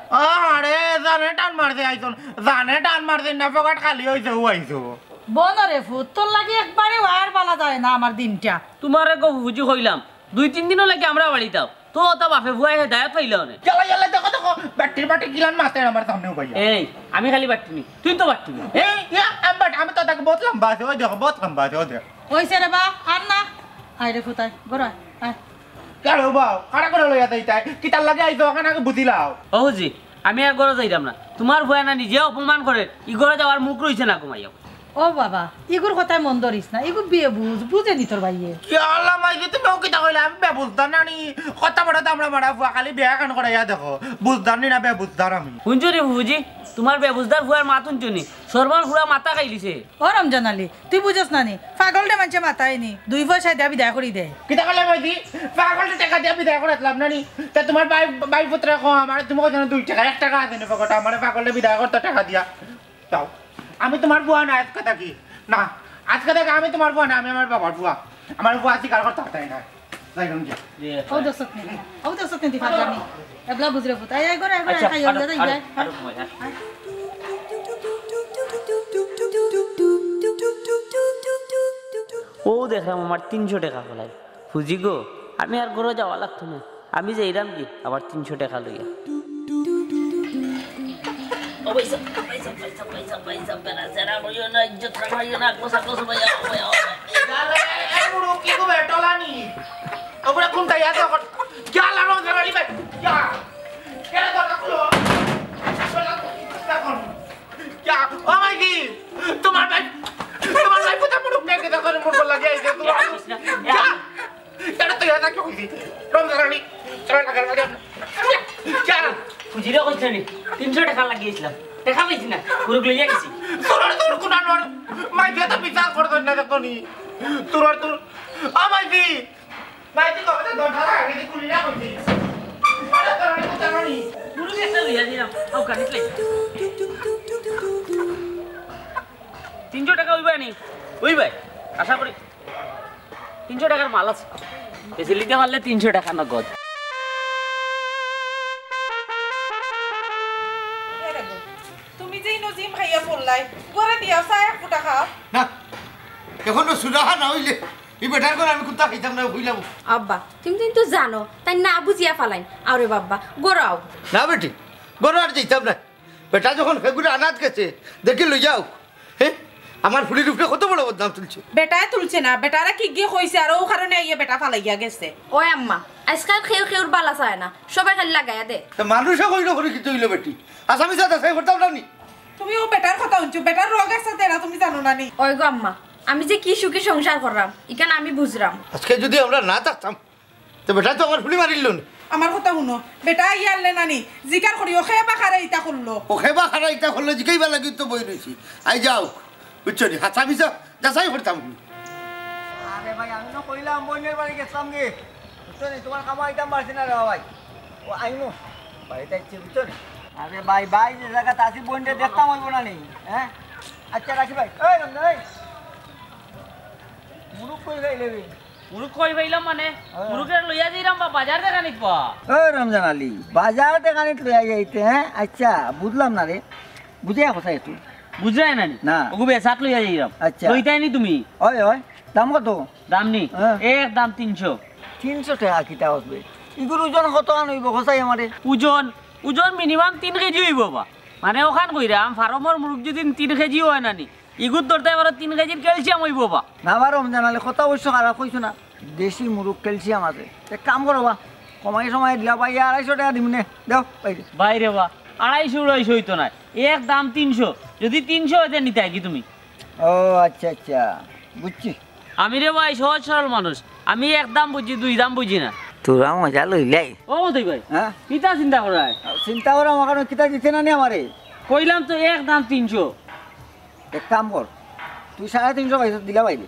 আরে, জানে টান মারছে আইছইন। জানে টান মারছে না, পকেট খালি অইছে, অউ আইছো। বনো রে ফুত, তোর লাগি একবারে আর বালা যায় না আমার দিনটা। তুমারে গো ফুফুজি কইলাম, দুই তিন দিনর লাগি আমরার বাড়িত আও, তো অতা বাপে ফুয়ায় হেদায়ত পাইলা অনে। ইয়াল্লা, ইয়াল্লা, দেখো, দেখো, বাট্টির বাট্টি কিলান মাতের আমার সামনে উবাইয়া। এই, আমি খালি বাট্টি নি, তুই তো বাট্টি নি। এই, ইয়া, আমি বাট-, আমি তো দেখো বহুত লম্বা আছি, ওই দেখো, বহুত লম্বা আছি, ওই দেখো। অইছে রে বা, আর না। আয় রে ফুত, আয়, ঘরো আয়, আয়। কেরে বা, খাড়া করি লইয়া যাইতায়, কিতার লাগি আইছো, অখান আগে বুঝিলাও। ও ফুফুজি, আমি আর ঘরো যাইরাম না। তুমার ফুয়ায় না নিজে অপমান করের, ই ঘরো যাওয়ার মুখ রইছে না ঘুমাইয়া। ও বাবা, ইগুর কথায় মন ধরিস না, ইগু বেবুঝ, বুঝে নি তোর ভাইয়ে। ইয়াল্লা মাইজি, তুমি অউ কিতা কইলা? আমি বেবুঝদার নানি? কথা বড় দামড়া মারা ফুয়া, খালি বিয়া খান করাইয়া দেখো, বুঝদার নি না বেবুঝদার আমি। হুনছো নি ফুফুজি, তুমার বেবুঝদার ফুয়ার মাত হুনছো নি? শরমর পুরা মাথা খাইলিছে। ও রমজান আলী, তুই বুঝস না নি? পাগলরে মানষে মাতায় নি, দুই পয়সা দিয়া বিদায় করি দেয়। কিতা কইলা মাইজি? পাগলরে টেকা দিয়া বিদায় করাইলাম না নি? তে তুমার ভাই, ভাই পুতরে কও আমারে, তুমি কইছো না দুই টেকা, এক টেকা আছে নি পকেটো, আমারে পাগলরে বিদায় করতে টেকা দিয়া। যাও, আমি তুমার ফুয়া না আইজকে থাকি। না, আইজকে থাকি আমি তুমার ফুয়া না, আমি আমার বাবার ফুয়া। আমার ফুয়া স্বীকার করতে পারতায় না। যাইরাম গিয়া। ও দেখছত নি, ও দেখছত নি, তুই পারবি নি। এবলা বুঝরে ফুত। আয়, আয়, ঘরো আয়, ঘরো আয়, আচ্ছা, খাই, আরো, যাই, আরো, যাই। আরো ঘুমাই, হ্যাঁ। ও দেখরাম আমার তিনশো টেকা ফালাই। ফুফুজি গো, আমি আর ঘরো যাওয়া লাগতো না, আমি যাইরাম গি আমার তিনশো টেকা লইয়া। ও ভাইসাব, ভাইসাব, ভাইসাব, ভাইসাব, ভাইসাব, বেড়া ছেড়া করিও না, ইজ্জত হামাইও না, কোসা, কোসা, ভাইয়া, ভাইয়া, ভাইয়া। ইয়াল্লা, এ, এ, মুরুক্কি গো, বেটলানি। ওগুলা কোনটা ইয়াদ কর? ইয়াল্লা, রমজান আলী ভাই, ইয়া। কেন দরজা খুলো? দরজা খুলো। ইয়া, ও মাইজি, তুমার ভাই, তুমার ভাই কোথায় মুরুক্কি দেখে দেখো, মুরুক্কি লাগিয়ে আইছে, তুমার। ইয়া। এটা তো ইয়াদ রাখি কইছি। রমজান আলী, চলো না, চলো না। যা। ফুফুজিরে কইছো নি? তিনশো টেকা লাগিয়েছিলাম। টেকা পাইছি না। মুরুক্কি লইয়া গেছি। তোর, তোর কোন আনোয়ার? মাইজি তো বিচার করতো না দেখো নি। তোর আর তোর। ও মাইজি। মাইজি কবে তো দরজা লাগাই দি, খুলি না কইছি। আরে তোর আমি কোথায় নি? মুরুক্কি একটা লইয়া দিলাম। আও কানিস লাই। তিনশো টেকা অইবায় নি? অইবায়। আশা করি। তিনশো টেকার মাল আছে। বেশি নিতে পারলে তিনশো টেকা নগদ। এরে গো, তুমি যে নজিম খাইয়া পড়লাই, ঘরে দিয়া চা এক ফুটা খাও। না, এখনো সুরাহা না অইলে ই বেটার ঘরে আমি কুন্তা খাইতাম না, কইলাম। আব্বা, তুমি কিন্তু জানো, তাই না বুঝিয়া ফালাইন। আরে বাবা, ঘরো আও। না বেটি, ঘরো আর যাইতাম না। বেটা যখন ফেগুরে আনাত গেছে, দেখি লইয়া আউক। হে? আমার ফুড়ির উপরে কত বড় বদনাম তুলছে। বেটায় তুলছে না, বেটারে কিগিয়ে কইছে, আর অউ কারণে আইয়া বেটা ফালাইয়া গেছে। ওই আম্মা, আইজকাল কেউ কেউর বালা চায় না, সবায় খালি লাগাইয়া দে। তে মানুষে কইলো করি কিতা অইলো বেটি? আসামি সাথে আসামি করতাম না নি? তুমি অউ বেটার কথা হুনছো, বেটার রোগ আছে তেরা তুমি জানো না নি? ওই গো আম্মা, আমি যে কি সুখে সংসার কররাম, ইখান আমি বুঝরাম। আইজকে যুদি আমরা না থাকতাম, তে বেটায় তো আমার ফুড়ি মারিলো নে। আমার কথা হুনো, বেটা আইয়া আনলে নানি, জিকার করি, ও খেবা খারে ইতা করলো। ও খেবা খারে ইতা করলো, জিকাইবার লাগি তো বই রইছি। আই যাও, বুঝছো নি? হাছা মিছা যাচাই করতাম। আরে ভাই, আমি তো কইলাম বইনের বাড়ি গেছলাম গে। বুঝছো নি? তুমার কামো আইতাম পারছি না রে ভাই। ও আইমু, বাড়িত আইছি, বুঝছো নি? আরে ভাই, ভাই যে জাগাত আছি বইনরে দেখতাম অইবো না নি? হ্যাঁ? আচ্ছা রাখি ভাই। এই রমজান, এই। মুরুক কই খাইলে বে? মুরুক কই পাইলাম মানে? হ্যাঁ। মুরুকরে লইয়া যাইরাম বা বাজার দেখানিত বা। ও রমজান আলী, বাজার দেখানিত লইয়া যাইতে, হ্যাঁ? আচ্ছা, বুঝলাম না রে। বুঝাইয়া কথা একটু। বুঝরায় না নি? না। ওগু বেচাত লইয়া যাইরাম। আচ্ছা। লইতায় নি তুমি? ওই, ওই। দাম কত? দাম নি? হ্যাঁ। এক দাম তিনশো। তিনশো টেকা কিতা অইবো? ইগুর ওজন কতখান অইবো, কছাই আমারে? ওজন, ওজন minimum তিন কেজি অইবো বা। মানে অখান কইরাম, ফার্মর মুরুক যুদি তিন কেজি অয় না নি, ইগুর ধরতে পারো তিন কেজির ক্যালসিয়াম অইবো বা। না বা রমজান আলী, কথা অবশ্য খারাপ কইছো না, দেশি মুরুক ক্যালসিয়াম আছে। এক কাম করো বা, কমাই সমাই দিলাও বা, ইয়া আড়াইশো টেকা দিমু নে, দেও, বাইরে। বাইরে বা, আড়াইশো উড়াইশো অইতো নায়, এক দাম তিনশো, যুদি তিনশো অয় তে নিতায় কি তুমি? ও আচ্ছা আচ্ছা, বুঝছি। আমি রে ভাই সহজ সরল মানুষ, আমি এক দাম বুঝি, দুই দাম বুঝি না। তোরা মজা লইলাই। ও মতই ভাই, হ্যাঁ? কিতা চিন্তা করায়? চিন্তা করা আমার কারণে কিতা দিতে না নি আমারে? কইলাম তো এক দাম তিনশো। এক কাম কর, তুই সাড়ে তিনশো পাইছস, দিলা বাইরে।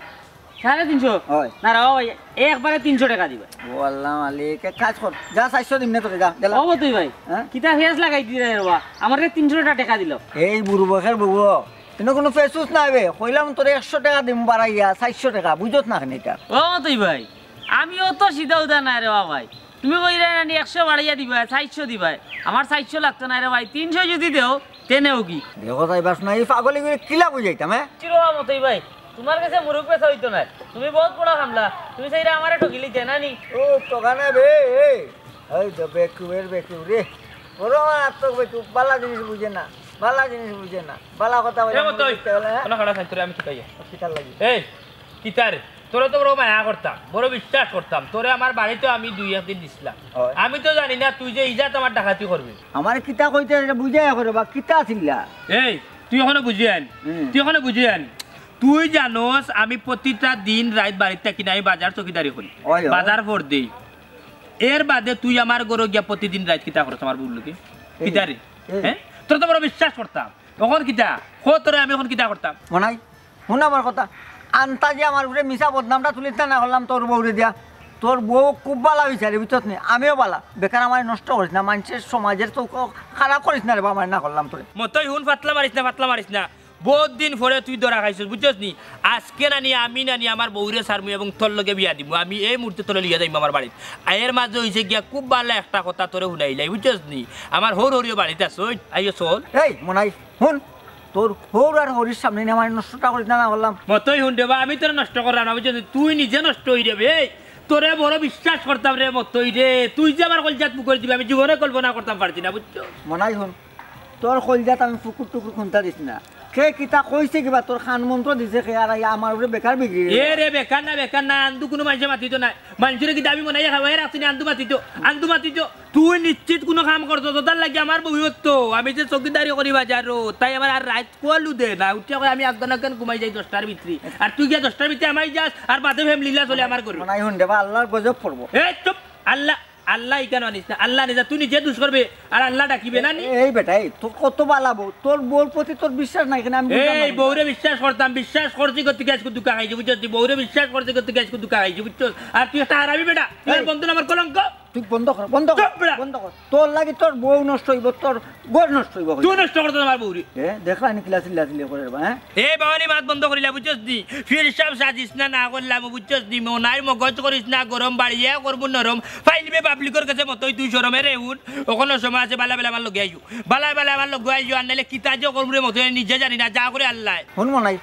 সাড়ে তিনশো? হয়। না রে ভাই, একবারে তিনশো টেকা দিবা। ও আল্লাহ মালিক, এক কাজ কর, যা চাইরশো দিমু নে তোরে, যা, গেলাম। ও মতই ভাই, হ্যাঁ? কিতা ফেস লাগাই দিলে রে বা, আমারে তিনশো টেকা দিলো। এই বুরবকের বউ, ইনো কুনু ফেসুস নাই বে, কইলাম তোরে একশো টেকা দিমু বাড়াইয়া, চাইরশো টেকা, বুঝছত না কেনে ইটা? ও মতই ভাই, আমি অত সিধা উধা নায় রে বা ভাই, তুমি কইরায় না নি একশো বাড়াইয়া দিবায়, চাইরশো দিবায়, আমার চাইরশো লাগতো নায় রে ভাই, তিনশো যুদি দেও, তেনে ওগি। দেখো তাই বাস না, এই পাগলি করে কিলা বুঝাইতাম, হ্যাঁ? চিরোয়া মতই ভাই, তোমার গেছে মুরগ বেচা অইতো নায়। তুমি বউত বড় কামলা, তুমি চাইরা আমারে ঠগিলিতে না নি? ও, ঠগা না বে, এই। এই তো বেকুবের বেকুব রে। বড় মারাত্মক বেকুব, বালা জিনিস বুঝে না, বালা জিনিস বুঝে না, বালা কথা বলে এ মতই, বুঝতে হলে, হ্যাঁ? কোন খাড়া খাইতো রে, আমি ঠকাইয়া। কিতার লাগি? এই, কিতা রে? তোরে তো বড় মায়া করতাম, বড় বিশ্বাস করতাম। তোরে আমার বাড়িত আমি দুই এক দিন দিছলাম। হয়। আমি তো জানি না তুই যে ইজাত আমার ডাকাতি করবি। আমারে কিতা কইতে এটা বুঝাইয়া করো বা কিতা আছিলা? এই, তুই অখনো বুঝি আন। হুম। তুই অখনো বুঝি আন। তুই জানোস আমি প্রতিটা দিন রাইত বাড়িত থাকি না, আমি বাজার চকিদারি করি। হয়, হয়। বাজার ফর দেই। এর বাদে তুই আমার ঘরো গিয়া প্রতিদিন রাইত কিতা করস আমার বউর লগে? এই, কিতা রে? এই। হ্যাঁ? তোরে তো বড় বিশ্বাস করতাম। অখন কিতা? কও তোরে আমি অখন কিতা করতাম? মনাই, হুন আমার কথা। আন্তাজে আমার উপরে মিছা বদনামটা তুলিস না, না করলাম তোর বউরে দিয়া। তোর বউ খুব বালা বিচারে, বুঝছস নি? আমিও বালা। বেকার আমারে নষ্ট করিস না, মানষের সমাজের চউখো খারাপ করিস না রে বা, আমারে না করলাম তোরে। মতই হুন, ফাতলা মারিস না, ফাতলা মারিস না। বউত দিন পরে তুই ধরা খাইছস, বুঝছস নি? আজকে নানি আমি নানি আমার বউরে ছাড়মু এবং তোর লগে বিয়া দিমু। আমি এই মুহূর্তে তোরে লইয়া যাইমু আমার বাড়িত। আর এর মাঝে অইছে গিয়া খুব বালা একটা কথা তোরে হুনাইলাই, বুঝছস নি? আমার হউর হউরিও বাড়িত আছে, ওই আইও চল। এই মনাই, হুন, তোর হউর আর হউরির সামনে নি আমারে নষ্টটা করিস না, না করলাম। মতই হুন রে বা, আমি তোরে নষ্ট করলাম না, বুঝছস নি? তুই নিজে নষ্ট অই যাবে। এই, তোরে বড় বিশ্বাস করতাম রে মতই রে, তুই যে আমার কলজাত মুখ করি দিবি, আমি জীবনে কল্পনা করতাম পারছি না, বুঝছস? মনাই হুন, তোর কলজাত আমি ফুকুর টুকুর খুনতা দিস না। কে কিতা কইছে কিবা, তোর কান মন্ত্র দিছে কে, আর আইয়া আমার উপরে বেকার বিগড়ি এ রে, বেকার না, বেকার না, আন্দু কুনু মানষে মাতিতো নায়। মানষরে কিতা আমি মনাইয়া খাওয়াই রাখছি নি, আন্দু মাতিতো, আন্দু মাতিতো। তুই নিশ্চিত কুনু কাম করছস, তোর লাগি আমার বউত তো, আমি যে চকিদারি করি বাজারো, তাই আমার আর রাইত কুয়ালু দে না, উঠিয়া কয় আমি একজন একজন ঘুমাই যাই দশটার ভিতরে, আর তুই গিয়া দশটার ভিতরে আমাই যাস, আর বাদে ফ্যামিলিলা চলে আমার ঘরো। মনাই হুন রে বা, আল্লাহর গজব পড়বো। এই চুপ, আল্লাহ, আল্লাহ ইখান আনিস না, আল্লাহ আনিস না, তুই নিজে দুষ করবে, আর আল্লাহ ডাকিবে না নি? এই বেটা, এই তোর কত বালা বউ, তোর বউর প্রতি তোর বিশ্বাস নাই, এখানে আমি বুঝলাম না এই কিন্তু। বউরে বিশ্বাস করতাম, বিশ্বাস করছি করতে গিয়ে আজকে দুঃখ খাইছি, বুঝছস? তুই বউরে বিশ্বাস করছি করতে গিয়ে আজকে দুঃখ খাইছি, বুঝছস? আর তুই একটা হারামি বেটা, তুই আমার এই বন্ধু না আমার কলঙ্ক। তুই বন্ধ কর, বন্ধ কর, চুপ বেটা। বন্ধ কর। তোর লাগি তোর বউ নষ্ট অইবো, তোর ঘর নষ্ট অইবো। তুই নষ্ট করছস আমার বউরে। এ, দেখলা নি কিলা চিল্লা চিল্লি করে রে বা, হ্যাঁ? এ বাবানি, মাত বন্ধ করিলা, বুঝছস নি? ফির সাব সাজিস না, না করলাম, বুঝছস নি? মনাইর মগজ করিস না গরম, বাড়িয়া করবো নরম। ফাইলবে পাবলিকর কাছে মতই তুই শরমে রে উঠ। অখনো সময় আছে, বালা বালা আমার লগে আইও। বালা বালা আমার লগে আইও, আর নাইলে কিতা যে করবো রে মতই নিজে জানি না, যা করে আল্লাহ। হুন মনাই,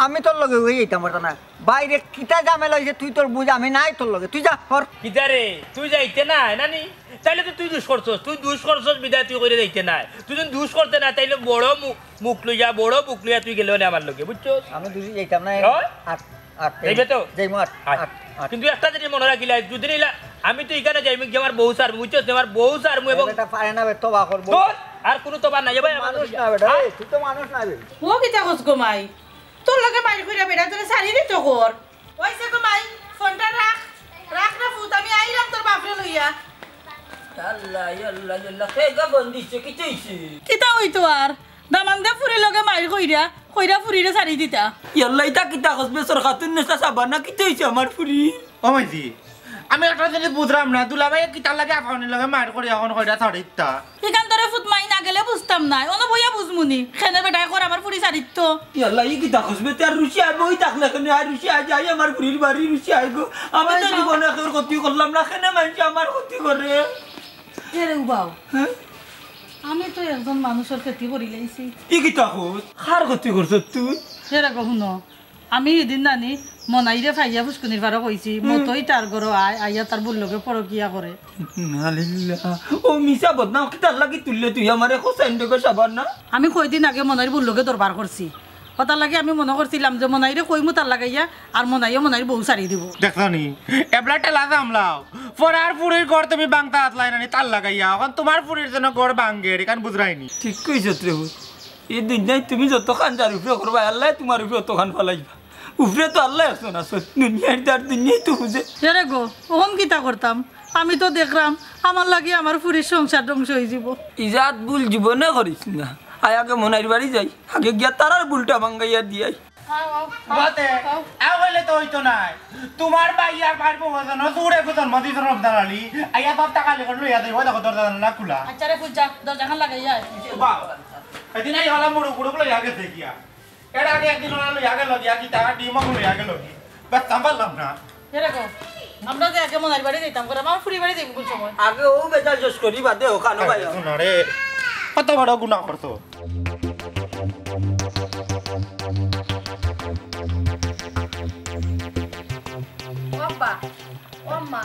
আমি তোর লগে অই যাইতাম পারতাম না। বাইরে কিতা ঝামেলা অইছে তুই তোর বুঝ, আমি নাই তোর লগে, তুই যা, হর। কিতা রে, তুই যাইতে না, নানি? তাইলে তো তুই দুষ করছস, তুই দুষ করছস বিধায় তুই কইরে যাইতে নায়। তুই যদি দুষ করতে না, তাইলে বড় মু-, মুখ লইয়া, বড় বুক লইয়া তুই গেলে অনে আমার লগে, বুঝছস? আমি দুষে যাইতাম না, ওই? আট, আট, যাইবে তো? যাইমু আট, আয়। আট, আট। কিন্তু একটা জিনিস মনো রাখিলা, যদি নিলা, আমি তো ইখানে যাইমু গিয়া আমার বউ ছাড়মু, বুঝছস? আমার বউ ছাড়মু এবং এ বেটা পারে না বে, তবা করবো। তোর আর কুনু তবা নাই, এ ভাই, আমার মানুষ না বেটা, আয়। এই, তুই তো মানুষ না বে। ও কিতা কস গো মাই? তোর লগে মাইর কইরা বেটা তোরে ছাড়ি দিত কর। ওই যে গো মাই, ফোনটা রাখ, রাখ না ফুত, আমি আইলাম তোর বাপরে লইয়া। আল্লাহ, আল্লাহ, আল্লাহ, কে গা ফোন দিছে, কিতা অইছে? কিতা অইতো আর? দামান্দে ফুরির লগে মাইর কইরা, কইরা ফুরিরে ছাড়ি দিতা। ইয়াল্লা, ইতা কিতা কস বে, সর খাতুন নেশা সাবানা, কিতা অইছে আমার ফুরি? ও মাইজি, আমি একটা জিনিস বুঝলাম না, দুলাভাই কিতার লাগি আফাউনির লগে মাইর করি অখন কইরা ছাড়ি দিতা? ইখান তোরে ফুত মাই না গেলে বুঝতাম নায়, অনো বইয়া বুঝমুনি। কেনে বেটায় কর আমার ফুরি ছাড়িত তো। ইয়াল্লা, ই কিতা কস বে? তে আর রুশিয়া বই থাকলে কেনে? আর রুশিয়া যাই আমার ফুরির বাড়ি, রুশিয়া আইগো। আমি তো ওই তো। জীবনে কেউর ক্ষতি করলাম না, কেনে মানষে আমার ক্ষতি করে? এ রে উবাও। হ্যাঁ? আমি তো একজন মানুষর ক্ষতি করি লাইছি। ই কিতা কস? কার ক্ষতি করছস তুই? এ রে গো হুনো, আমি হিদিন নানি মনাইরে ফাইয়া ফুসকুনির পারো কইছি, হুম। মতই তার ঘরো আয়, আইয়া তার বউর লগে পরকিয়া করে। ইন্না লিল্লাহ। ও মিছা বদনাম কিতার লাগি তুললে তুই আমারে, হোসেন বেগো সাবান না? আমি কয়দিন আগে মনাইর বউর লগে দরবার করছি। অতার লাগি আমি মনো করছিলাম যে মনাইরে কইমু তার লাগাইয়া, আর মনাইও মনাইর বউ ছাড়ি দিবো। দেখছো নি? এবলা ঠেলা সামলাও। পরার ফুরির ঘর তুমি ভাংতা আছলায় নানি তার লাগাইয়া। অখন তুমার ফুরির যেন ঘর ভাঙ্গের, ইখান বুঝরায়নি। ঠিক কইছত রে পুত। ই দুনিয়াত তুমি যতখান যার উপরে করবায়, আল্লায় তুমার উপরে অতখান ফালাইবা। উপরে তো আল্লায় একজন আছইন। দুনিয়ার যার দুনিয়ায় তো বুঝে। এ রে গো, অখন কিতা করতাম? আমি তো দেখরাম, আমার লাগি আমার ফুরির সংসার ধ্বংস অইযিবো। ইজাত ভুল জীবনে করিস না। আয় আগে মনাইর বাড়ি যাই, আগে গিয়া তারার ভুলটা ভাঙ্গাইয়া দি আই। আও, আও, বাতে, আও। আও কইলে তো অইতো নায়। তুমার ভাই আর ভাইর বউ অইছে না, জুড়ে গো জন্ম দিছে রমজান আলী। আইয়া সব টাকা লিখন লইয়া যাইবো, দেখো দরজা জানালা খুলা। আচ্ছা রে, ফুত যা, দরজাখান লাগাইয়া আয়। বাহ, এদিন আইয়া অলা মুরগ, মুরগ লইয়া গেছে গিয়া। এর আগে একদিন অলা লইয়া গেল গিয়া, কিতা ডিম অখন লইয়া গেল গিয়া। বেচতাম পারলাম না। এ রে গো, আমরা যে আগে মনাইর বাড়ি যাইতাম, করে আমার ফুরির বাড়ি যাইমু কুন সময়? আগে অউ বেজাল জোশ করি বাদে অখানো ভাই। আরে, কত বড় গুনাহ করছো। ও আব্বা, ও আম্মা,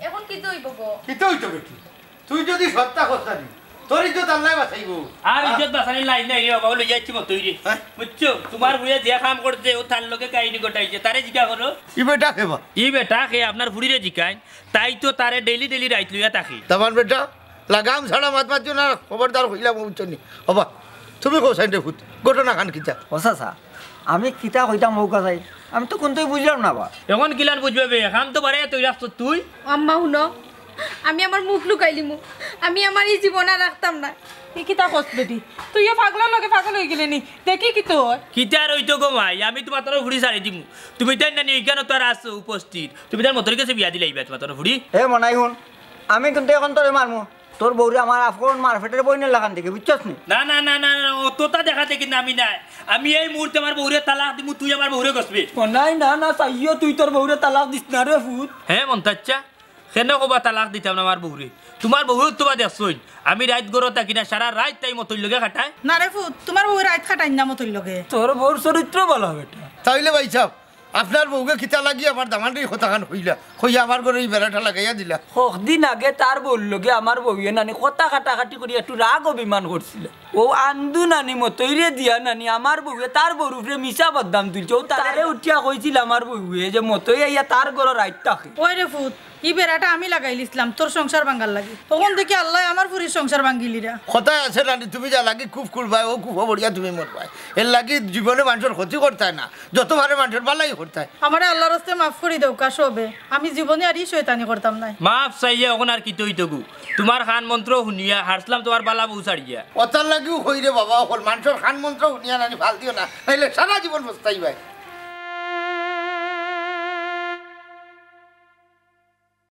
এখন কিতা অইবো গো? কিতা অইতো বেটি? তুই যদি সত্য কথা নি, তোর ইজ্জত আল্লায় বাঁচাইবো। আর ইজ্জত বাঁচানির লাইন নাই রে বাবা, ও লই যাইছি মতইরে। হ্যাঁ? বুঝছো? তোমার ফুড়িয়ে যে কাম করছে, ও তার লগে কাহিনী ঘটাইছে, তারে জিকা করো। ই বেটা কে বা? ই বেটা কে আপনার ফুড়িরে জিকাইন, তাই তো তারে ডেইলি ডেইলি রাইত লইয়া থাকি। তামান বেটা, লাগাম ছাড়া মাত মাতিও না, খবরদার কইলাম, বুঝছো নি? ওবা, তুমি কও চাইন রে ফুত, ঘটনা খান কিতা? ও চাচা, আমি কিতা কইতাম মৌকা যাই, আমি তো কুন্তাউ বুঝলাম না বা। এখন কিলান বুঝবে বে, কাম তো বারে তুই রাখছ তুই। আম্মা হুনো, আমি আমার মুখ লুকাইলিমু, আমি আমার ই জীবন আর রাখতাম না। ই কিতা কস বেটি? তুইও পাগলর লগে পাগল অইগেলে নি? দেখি কিতা অয়। কিতা আর অইতো গো মাই, আমি তোমার ফুড়ি ছাড়ি দিমু। তুমি তাই না নি, ইখানো তো আর আছো উপস্থিত। তুমি তার মতইর গেছে বিয়া দিলাইবা তোমার ফুড়ি। এ মনাই হুন, আমি কিন্তু এখন তোরে মারমু। তোর বউরে আমার আপন মার পেটর বইনর লাখান দেখি, বুঝছস নি? না, না, না, না, না, অততা দেখা দেখি না আমি নাই। আমি এই মুহূর্তে আমার বউরে তালাক দিমু, তুই আমার বউরে গছবে। ও নাই, না, না, চাইও তুই তোর বউরে তালাক দিস না রে ফুত। হ্যাঁ মন্তাচ্চা, কেনে কবা তালাক দিতাম না আমার বউরে? তোমার বউরে তো বা দেখছইন, আমি রাইত ঘরো থাকি না, সারা রাইত তাই মতইর লগে কাটায়। না রে ফুত, তোমার বউ রাইত কাটাইন না মতইর লগে। তোর বউর চরিত্র ভালা বেটা। তাইলে ভাই সাহেব, আপনার বউকে কিতা লাগি আমার দামানরে ই কথাখান কইলা, কইয়া আমার ঘরো ই বেড়াটা লাগাইয়া দিলা। কদিন আগে তার বউর লগে আমার বউয়ে নানি কথা কাটাকাটি করি একটু রাগ অভিমান করছিল। ও আন্দু নানি মতইরে দিয়া নানি আমার বউয়ে তার বউর উপরে মিছা বদনাম তুলছে। ও তারে উঠিয়া কইছিল আমার বউয়ে যে মতই আইয়া তার ঘরো রাইত থাকে। ওই রে ফুত, ই বেড়াটা আমি লাগাইলিছলাম তোর সংসার ভাঙ্গার লাগি। অখন দেখি আল্লায় আমার ফুড়ির সংসার ভাঙ্গিলিরা। কথায় আছে নানি, তুমি যা লাগি খুব করবায়, ও খুব বড়িয়া তুমি মরবায়। এর লাগি জীবনে মানষর ক্ষতি করতায় না, যত পারে মানষর ভালাই করতায়। আমারে আল্লার রাস্তে মাফ করি দেউক্কা সবে, আমি জীবনে আর ই শয়তানি করতাম নায়। মাফ চাইয়া এখন আর কিতা অইতো গো? তোমার কান মন্ত্র হুনিয়া হারছলাম তোমার বালা বউ ছাড়িয়া। অতার লাগিউ কই রে বাবা, অকল মানষর কান মন্ত্র হুনিয়া নানি ফাল দিও না, নাইলে সারা জীবন পস্তাইবায়।